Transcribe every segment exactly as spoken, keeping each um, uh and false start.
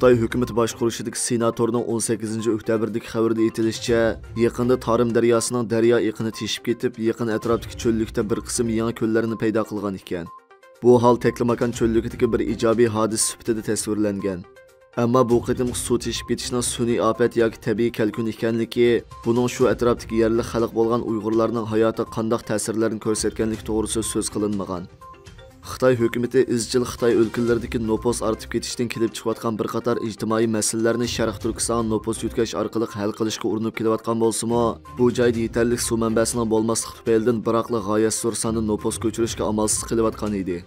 خىتاي ھۆكۈمىتى باشقۇرۇشىدىكى سېناتورنىڭ ئون سەككىزىنچى ئۆكتەبىردىكى خەۋىرىدە ئېيتىلىشىچە، يېقىندا تارىم دەرياسىنىڭ دەريا ئېقىنى تېشىپ كېتىپ، يېقىن ئەتراپتىكى چۆللۈكتە بىر قىسىم يېڭى كۆللەرنى پەيدا قىلغان ئىكەن. بۇ ھال تەكلىماكان چۆللۈكىدىكى بىر ئىجابىي ھادىسە سۈپىتىدە تەسۋىرلەنگەن. ئەمما بۇ قېتىمقى سۇ تېشىپ كېتىشنىڭ سۈنئىي ئاپەت ياكى تەبىئىي كەلكۈن ئىكەنلىكى، بۇنىڭ شۇ ئەتراپتىكى يەرلىك خەلق بولغان ئۇيغۇرلارنىڭ ھاياتىغا قانداق تەسىرلەرنى كۆرسەتكەنلىكى توغرىسىدا سۆز قىلىنمىغان. خىتاي ھۆكۈمىتى ئىزچىل خىتاي ئۆلكىلىرىدىكى نوپۇس ئارتىپ كېتىشتىن كېلىپ چىقىۋاتقان بىر قاتار ئىجتىمائىي مەسىلىلەرنى شەرقىي تۈركىستانغا نوپۇس يۆتكەش ئارقىلىق ھەل قىلىشقا ئۇرۇنۇپ كېلىۋاتقان بولسىمۇ، بۇ جايدا يېتەرلىك سۇ مەنبەسىنىڭ بولماسلىقى تۈپەيلىدىن بىراقلا غايەت زور ساندا نوپۇس كۆچۈرۈشكە ئامالسىز قېلىۋاتقان ئىدى.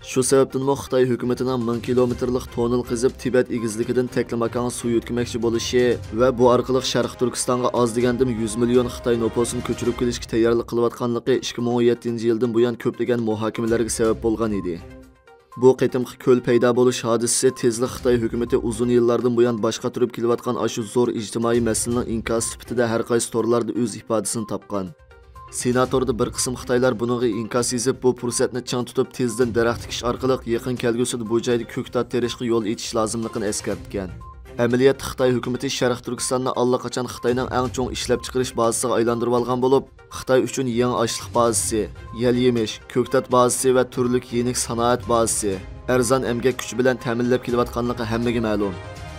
شۇ سەۋەبتىنمۇ خىتاي ھۆكۈمىتىنىڭ مىڭ كىلومېتىرلىق توننېل قېزىپ، تىبەت ئېگىزلىكىدىن تەكلىماكانغا سۇ يۆتكىمەكچى بولۇشى ۋە بۇ ئارقىلىق شەرقىي تۈركىستانغا ئاز دېگەندىمۇ يۈز مىليون خىتاي نوپۇسىنى كۆچۈرۈپ كېلىشكە تەييارلىق قىلىۋاتقانلىقى ئىككى مىڭ ئون يەتتىنچى يىلدىن بۇيان كۆپلىگەن مۇھاكىمىلەرگە سەۋەب بولغان ئىدى. بۇ قېتىمقى كۆل پەيدا بولۇش ھادىسىسى تېزلا خىتاي ھۆكۈمىتى ئۇزۇن يىللاردىن بۇيان باش قاتۇرۇپ كېلىۋاتقان ئاشۇ زور ئىجتىمائىي مەسىلىنىڭ ئىنكاسى سۈپىتىدە ھەر قايسى تورلاردا ئۆز ئىپادىسىنى تاپقان. سېناتوردا بىر قىسىم خىتايلار بۇنىڭغا ئىنكاس يېزىپ، بۇ پۇرسەتنى چىڭ تۇتۇپ، تېزدىن دەرەخ تىكىش ئارقىلىق يېقىن كەلگۈسىدە بۇ جايدا كۆكتات تېرىشقا يول ئېچىش لازىملىقىنى ئەسكەرتكەن. ئەمەلىيەتتە خىتاي ھۆكۈمىتى شەرقىي تۈركىستاننى ئاللىقاچان خىتاينىڭ ئەڭ چوڭ ئىشلەپچىقىرىش بازىسىغا ئايلاندۇرۇۋالغان بولۇپ، خىتاي ئۈچۈن يېڭى ئاشلىق بازىسى، يەل-يېمىش، كۆكتات بازىسى ۋە تۈرلۈك يېنىك سانائەت بازىسى، ئەرزان ئەمگەك كۈچى بىلەن تەمىنلەپ كېلىۋاتقانلىقى ھەممىگە مەلۇم.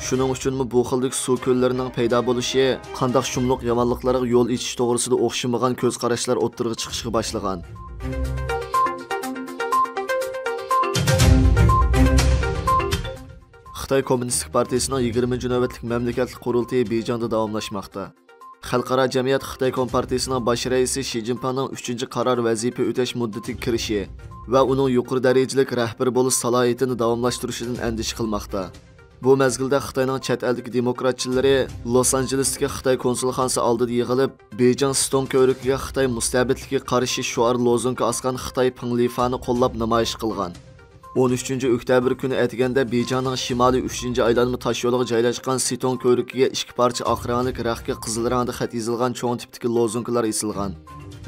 شۇنىڭ ئۈچۈنمۇ بۇ خىلدىكى سۇ كۆللىرىنىڭ پەيدا بولۇشى قانداق شۇملۇق يامانلىقلارغا يول ئېچىش توغرىسىدا ئوخشىمىغان كۆز قاراشلار ئوتتۇرىغا چىقىشقا باشلىغان. خىتاي كوممۇنىستىك پارتىيىسىنىڭ يىگىرمىنچى نۆۋەتلىك مەملىكەتلىك قۇرۇلتىيى بېيجىڭدا داۋاملاشماقتا. خەلقئارا جەمئىيەت خىتاي كومپارتىيىسىنىڭ باش رەئىسى شى جىنپىڭنىڭ ئۈچىنچى قارار ۋەزىپە ئۆتەش مۇددىتىگە كىرىشى ۋە ئۇنىڭ يۇقىرى دەرىجىلىك رەھبەر بولۇش سالاھىيىتىنى داۋاملاشتۇرۇشىدىن ئەندىشە قىلماقتا. بۇ مەزگىلدە خىتاينىڭ چەت ئەلدىكى دېموكراتچىلىرى لوس ئانژېلېستىكى خىتاي كونسۇلخانىسى ئالدىدا يىغىلىپ، بېيجىڭ ستون كۆۋرۈكىگە خىتاي مۇستەبىتلىكىگە قارشى شوئار لوزۇنكا ئاسقان خىتاي پىڭلىفانى قوللاپ نامايىش قىلغان. ئون ئۈچىنچى ئۆكتەبىر كۈنى ئەتىگەندە بېيجىڭنىڭ شىمالىي ئۈچىنچى ئايلانما تاشيولىغا جايلاشقان سېتوڭ كۆۋرۈكىگە ئىككى پارچە ئاق رەڭلىك رەختكە قىزىل رەڭدە خەت يېزىلغان چوڭ تىپتىكى لوزۇنكىلار ئېسىلغان.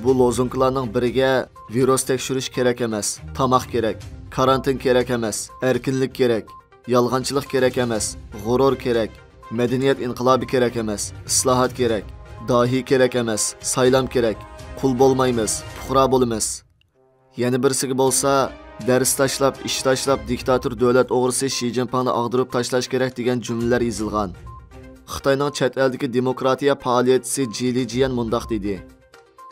بۇ لوزۇنكىلارنىڭ بىرىگە «ۋىرۇس تەكشۈرۈش كېرەك ئەمەس، تاماق كېرەك، كارانتىن كېرەك ئەمەس، ئەركىنلىك كېرەك، يالغانچىلىق كېرەك ئەمەس، غۇرۇر كېرەك، مەدەنىيەت ئىنقىلابى كېرەك ئەمەس، ئىسلاھات كېرەك، داھىي كېرەك ئەمەس، سايلام كېرەك، قۇل بولمايمىز، پۇقرا بولىمىز.» يەنە بىرسىگە بولسا، «دەرس تاشلاپ، ئىش تاشلاپ، دىكتاتور دۆلەت ئوغرىسى شى جىنپىڭنى ئاغدۇرۇپ تاشلاش كېرەك» دېگەن جۈملىلەر يېزىلغان. خىتاينىڭ چەت ئەلدىكى دېموكراتىيە پائالىيەتچىسى جى لىجيەن مۇنداق دېدى: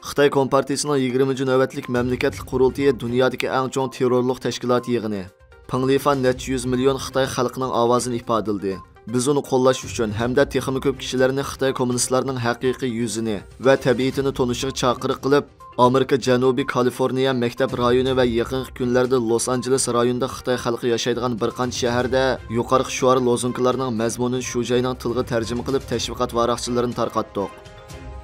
«خىتاي كومپارتىيىسىنىڭ يىگىرمىنچى نۆۋەتلىك مەملىكەتلىك قۇرۇلتىيى دۇنيادىكى ئەڭ چوڭ تېررورلۇق تەشكىلاتى يىغىنى. پىڭلىفان نەچچە يۈز مىليون خىتاي خەلقىنىڭ ئاۋازىنى ئىپادىلىدى. بىز ئۇنى قوللاش ئۈچۈن ھەمدە تېخىمۇ كۆپ كىشىلەرنى خىتاي كوممۇنىستلارنىڭ ھەقىقىي يۈزىنى ۋە تەبىئىتىنى تونۇشىغا چاقىرىق قىلىپ، ئامېرىكا جەنۇبىي كالىفورنىيە مەكتەپ رايونى ۋە يېقىنقى كۈنلەردە لوس ئانژېلېس رايونىدا خىتاي خەلقى ياشايدىغان بىر قانچە شەھەردە يۇقىرىقى شوئار لوزۇنكىلارنىڭ مەزمۇنىنى شۇ جاينىڭ تىلىغا تەرجىمە قىلىپ، تەشۋىقات ۋاراقچىلىرىنى تارقاتتۇق.»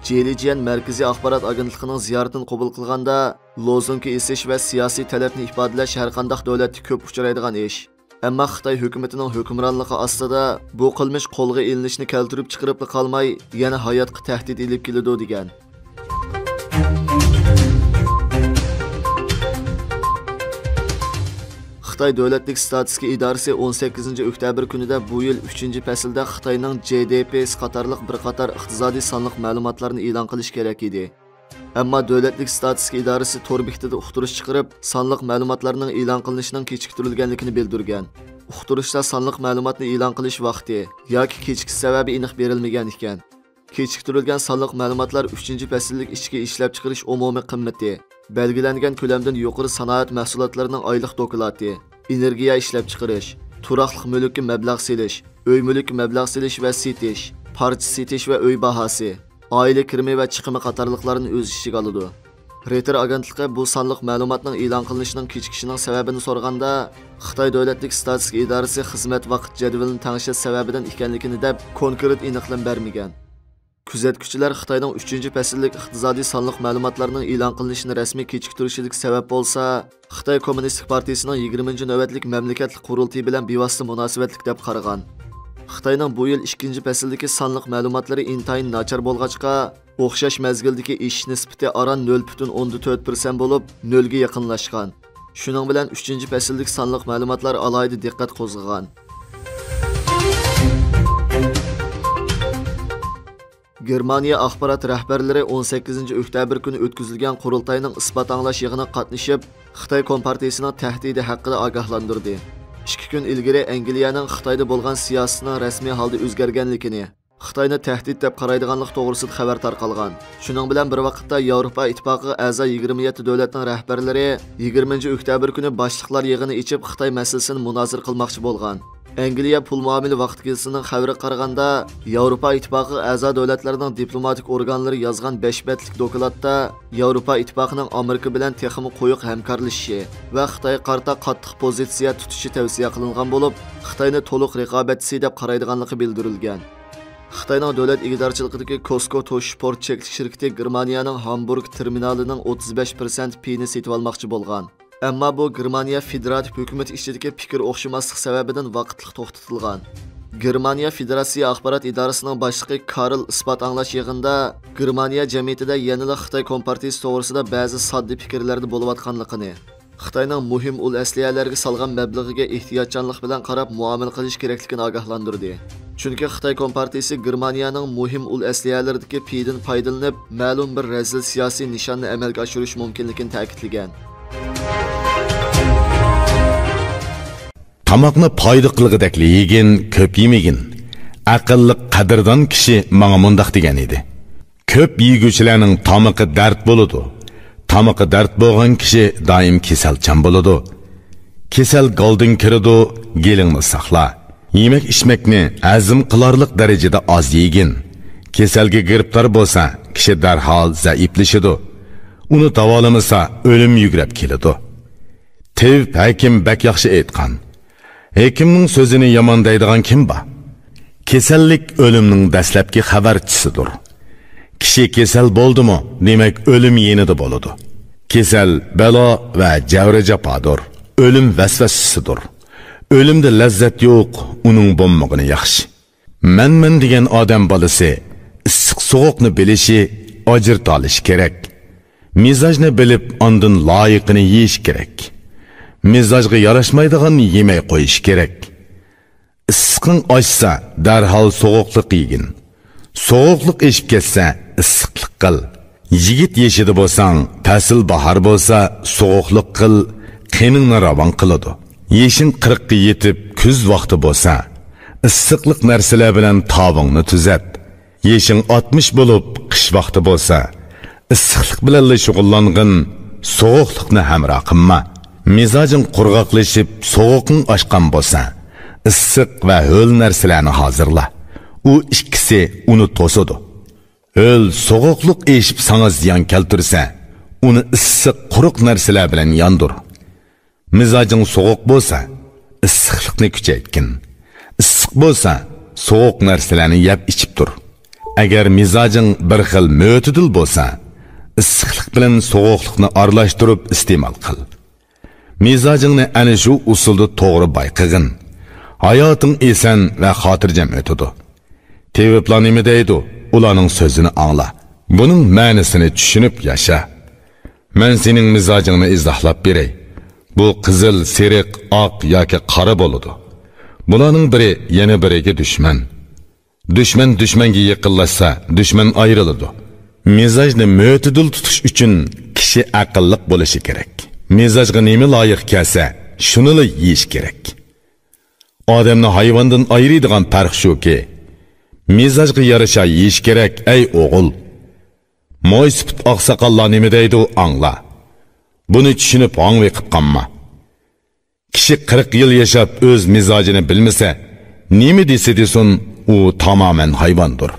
جې لى جيەن مەركىزىي ئاخبارات ئاگېنتلىقىنىڭ زىيارىتىنى قوبۇل قىلغاندا، لوزۇنكا ئېسىش ۋە سىياسىي تەلەپنى ئىپادىلەش ھەرقانداق دۆلەتتە كۆپ ئۇچرايدىغان ئىش. ئەمما خىتاي ھۆكۈمىتىنىڭ ھۆكۈمرانلىقى ئاستىدا بۇ قىلمىش قولغا ئېلىنىشنى كەلتۈرۈپ چىقىرىپلا قالماي، يەنە ھاياتقا تەھدىت ئېلىپ كېلىدۇ، دېگەن. خىتاي دۆلەتلىك ستاتىستىكا ئىدارىسى ئون سەككىزىنچى ئۆكتەبىر كۈنىدە بۇ يىل ئۈچىنچى پەسىلدە خىتاينىڭ جې دې پى سى قاتارلىق بىر قاتار ئىقتىسادىي سانلىق مەلۇماتلارنى ئېلان قىلىشى كېرەك ئىدى. ئەمما دۆلەتلىك ستاتىستىكا ئىدارىسى تور بېكىتىدە ئۇقتۇرۇش چىقىرىپ، سانلىق مەلۇماتلارنىڭ ئېلان قىلىنىشىنىڭ كېچىكتۈرۈلگەنلىكىنى بىلدۈرگەن. ئۇقتۇرۇشتا سانلىق مەلۇماتنى ئېلان قىلىش ۋاقتى ياكى كېچىكىش سەۋەبى ئېنىق بېرىلمىگەن ئىكەن. كېچىكتۈرۈلگەن سانلىق مەلۇماتلار ئۈچىنچى پەسىللىك ئىچكى ئىشلەپچىقىرىش ئومۇمىي قىممىتى، بەلگىلەنگەن كۆلەمدىن يۇقىرى سانائەت مەھسۇلاتلىرىنىڭ ئايلىق دوكلاتى، ئېنېرگىيە ئىشلەپچىقىرىش، تۇراقلىق مۈلۈككە مەبلەغ سېلىش، ئۆي مۈلۈككە مەبلەغ سېلىش ۋە سېتىش، پارچە سېتىش ۋە ئۆي باھاسى، ئائىلە كىرىمى ۋە چىقىمى قاتارلىقلارنى ئۆز ئىچىگە ئالىدۇ. رېيتېر ئاگېنتلىقى بۇ سانلىق مەلۇماتنىڭ ئېلان قىلىنىشىنىڭ كېچىكىشىنىڭ سەۋەبىنى سورىغاندا، خىتاي دۆلەتلىك ستاتىستىكا ئىدارىسى خىزمەت ۋاقىت جەدۋىلىنى تەڭشەش سەۋەبىدىن ئىكەنلىكىنى دەپ، كونكرېت ئېنىقلىما بەرمىگەن. كۆزەتكۈچىلەر خىتاينىڭ ئۈچىنچى پەسىللىك ئىقتىسادىي سانلىق مەلۇماتلارنىڭ ئېلان قىلىنىشىنى رەسمىي كېچىكتۈرۈشىدىكى سەۋەب بولسا، خىتاي كوممۇنىستىك پارتىيىسىنىڭ يىگىرمىنچى نۆۋەتلىك مەملىكەتلىك قۇرۇلتىيى بىلەن بىۋاسىتە مۇناسىۋەتلىك دەپ قارىغان. خىتاينىڭ بۇ يىل ئىككىنچى پەسىلدىكى سانلىق مەلۇماتلىرى ئىنتايىن ناچار بولغاچقا، ئوخشاش مەزگىلدىكى ئېشىش نىسبىتى ئاران نۆل پۈتۈن ئوندىن تۆت پىرسەنت بولۇپ، نۆلگە يېقىنلاشقان. شۇنىڭ بىلەن ئۈچىنچى پەسىللىك سانلىق مەلۇماتلار ئالاھىدە دىققەت قوزغىغان. گېرمانىيە ئاخبارات رەھبەرلىرى ئون سەككىزىنچى ئۆكتەبىر كۈنى ئۆتكۈزۈلگەن قۇرۇلتاينىڭ ئىسپات ئاڭلاش يىغىنىغا قاتنىشىپ، خىتاي كومپارتىيىسىنىڭ تەھدىتى ھەققىدە ئاگاھلاندۇردى. ئىككى كۈن ئىلگىرى ئەنگلىيەنىڭ خىتايدا بولغان سىياسىتىنىڭ رەسمىي ھالدا ئۆزگەرگەنلىكىنى، خىتاينى تەھدىت دەپ قارايدىغانلىقى توغرىسىدا خەۋەر تارقالغان. شۇنىڭ بىلەن بىر ۋاقىتتا، ياۋروپا ئىتتىپاقىغا ئەزا يىگىرمە يەتتە دۆلەتنىڭ رەھبەرلىرى يىگىرمىنچى ئۆكتەبىر كۈنى باشلىقلار يىغىنى ئېچىپ، خىتاي مەسىلىسىنى مۇنازىرە قىلماقچى بولغان. ئەنگلىيە پۇل مۇئامىلە ۋاقتى گېزىتىنىڭ خەۋىرىگە قارىغاندا، ياۋروپا ئىتتىپاقىغا ئەزا دۆلەتلەرنىڭ دىپلوماتىك ئورگانلىرى يازغان بەش بەتلىك دوكلاتتا، ياۋروپا ئىتتىپاقىنىڭ ئامېرىكا بىلەن تېخىمۇ قويۇق ھەمكارلىشىشى ۋە خىتايغا قارىتا قاتتىق پوزىتسىيە تۇتۇشى تەۋسىيە قىلىنغان بولۇپ، خىتاينى تولۇق رىقابەتچىسى دەپ قارايدىغانلىقى بىلدۈرۈلگەن. خىتاينىڭ دۆلەت ئىگىدارچىلىقىدىكى كوسكو توشى پورت چەكلىك شىركىتى گېرمانىيەنىڭ ھامبۇرگ تېرمىنالىنىڭ ئوتتۇز بەش پىرسەنت پېيىنى سېتىۋالماقچى بولغان. ئەمما بۇ گېرمانىيە فېدېراتىپ ھۆكۈمىتى ئىچىدىكى پىكىر ئوخشىماسلىق سەۋەبىدىن ۋاقىتلىق توختىتىلغان. گېرمانىيە فېدېراتسىيە ئاخبارات ئىدارىسىنىڭ باشلىقى كارل ئىسپات ئاڭلاش يىغىنىدا گېرمانىيە جەمئىيىتىدە يەنىلا خىتاي كومپارتىيىسى توغرىسىدا بەزى ساددا پىكىرلەردە بولۇۋاتقانلىقىنى، خىتاينىڭ مۇھىم ئۇل ئەسلىھەلەرگە سالغان مەبلىغىگە ئېھتىياتچانلىق بىلەن قاراپ مۇئامىلە قىلىش كېرەكلىكىنى ئاگاھلاندۇردى. چۈنكى خىتاي كومپارتىيىسى گېرمانىيەنىڭ مۇھىم ئۇل ئەسلىھەلىرىدىكى پېيىدىن پايدىلىنىپ، مەلۇم بىر رەزىل سىياسىي نىشاننى ئەمەلگە ئاشۇرۇشى مۇمكىنلىكىنى تەكىتلىگەن. تاماقنى پايدا قىلغۇدەكلا يېگىن، كۆپ يېمىگىن. ئەقىللىق، قەدىردان كىشى ماڭا مۇنداق دېگەن ئىدى: «كۆپ يېگۈچىلەرنىڭ تامىقى دەرد بولىدۇ. تامىقى دەرد بولغان كىشى دائىم كېسەلچان بولىدۇ. كېسەل گالدىن كىرىدۇ، گېلىڭنى ساقلا. يېمەك-ئىچمەكنى ھەزىم قىلارلىق دەرىجىدە ئاز يېگىن. كېسەلگە گىرىپتار بولسا، كىشى دەرھال زەئىپلىشىدۇ. ئۇنى داۋالىمىسا، ئۆلۈم يۈگرەپ كېلىدۇ.» تېۋىپ ھەكىم بەك ياخشى ئېيتقان: «ھېكىمنىڭ سۆزىنى يامان دەيدىغان كىم بار؟ كېسەللىك ئۆلۈمنىڭ دەسلەپكى خەۋەرچىسىدۇر. كىشى كېسەل بولدىمۇ، دېمەك، ئۆلۈم يېنىدا بولىدۇ. كېسەل بەلا ۋە جەۋرى جاپادۇر، ئۆلۈم ۋەسۋەسىسىدۇر. ئۆلۈمدە لەززەت يوق، ئۇنىڭ بولمىغىنى ياخشى.» مەنمەن دېگەن ئادەم بالىسى ئىسسىق سوغۇقنى بىلىشى، ئاجرىتالىشى كېرەك. مىزاجنى بىلىپ، ئاندىن لايىقىنى يېيىش كېرەك. مىزاجغا ياراشمايدىغاننى يېمەي قويۇش كېرەك. ئىسسىقىڭ ئاشسا، دەرھال سوغۇقلۇق يېگىن. سوغۇقلۇق ئېشىپ كەتسە، ئىسسىقلىق قىل. يىگىت يېشىدا بولساڭ، پەسىل باھار بولسا، سوغۇقلۇق قىل، قېنىڭنى راۋان قىلىدۇ. يېشىڭ قىرىققا يېتىپ، كۈز ۋاقتى بولسا، ئىسسىقلىق نەرسىلەر بىلەن تاۋىڭنى تۈزەت. يېشىڭ ئاتمىش بولۇپ، قىش ۋاقتى بولسا، ئىسسىقلىق بىلەنلا شۇغۇللانغىن، سوغۇقلۇقنى ھەمراھ قىلما. مىزاجىڭ قۇرغاقلىشىپ، سوغۇقۇڭ ئاشقان بولسا، ئىسسىق ۋە ھۆل نەرسىلەرنى ھازىرلا. ئۇ ئىككىسى ئۇنى توسىدۇ. ھۆل سوغۇقلۇق ئېشىپ ساڭا زىيان كەلتۈرسە، ئۇنى ئىسسىق، قۇرۇق نەرسىلەر بىلەن ياندۇر. مىزاجىڭ سوغۇق بولسا، ئىسسىقلىقنى كۈچەيتكىن. ئىسسىق بولسا، سوغۇق نەرسىلەرنى يەپ ئىچىپ تۇر. ئەگەر مىزاجىڭ بىر خىل مۆتىدىل بولسا، ئىسسىقلىق بىلەن سوغۇقلۇقنى ئارىلاشتۇرۇپ ئىستېمال قىل. مىزاجىڭنى ئەنە شۇ ئۇسۇلدا توغرا بايقىغىن. ھاياتىڭ ئېسەن ۋە خاتىرجەم ئۆتىدۇ. تېۋىپلار نېمە دەيدۇ، ئۇلارنىڭ سۆزىنى ئاڭلا. بۇنىڭ مەنىسىنى چۈشىنىپ ياشا. مەن سېنىڭ مىزاجىڭنى ئىزاھلاپ بېرەي. بۇ قىزىل، سېرىق، ئاق ياكى قارا بولىدۇ. بۇلارنىڭ بىرى يەنە بىرىگە دۈشمەن. دۈشمەن دۈشمەنگە يېقىنلاشسا، دۈشمەن ئايرىلىدۇ. مىزاجنى مۆتىدىل تۇتۇش ئۈچۈن كىشى ئەقىللىق بولۇشى كېرەك. مىزاجغا نېمە لايىق كەلسە، شۇنىلا يېيىش كېرەك. ئادەمنى ھايۋاندىن ئايرىيدىغان پەرق شۇكى، مىزاجغا يارىشا يېيىش كېرەك، ئەي ئوغۇل. مويسىپىت ئاقساقاللار نېمە دەيدۇ، ئاڭلا. بۇنى چۈشىنىپ ھاڭۋېقىپ قالما. كىشى قىرىق يىل ياشاپ ئۆز مىزاجىنى بىلمىسە، نېمە دېسە دېسۇن، ئۇ تامامەن ھايۋاندۇر.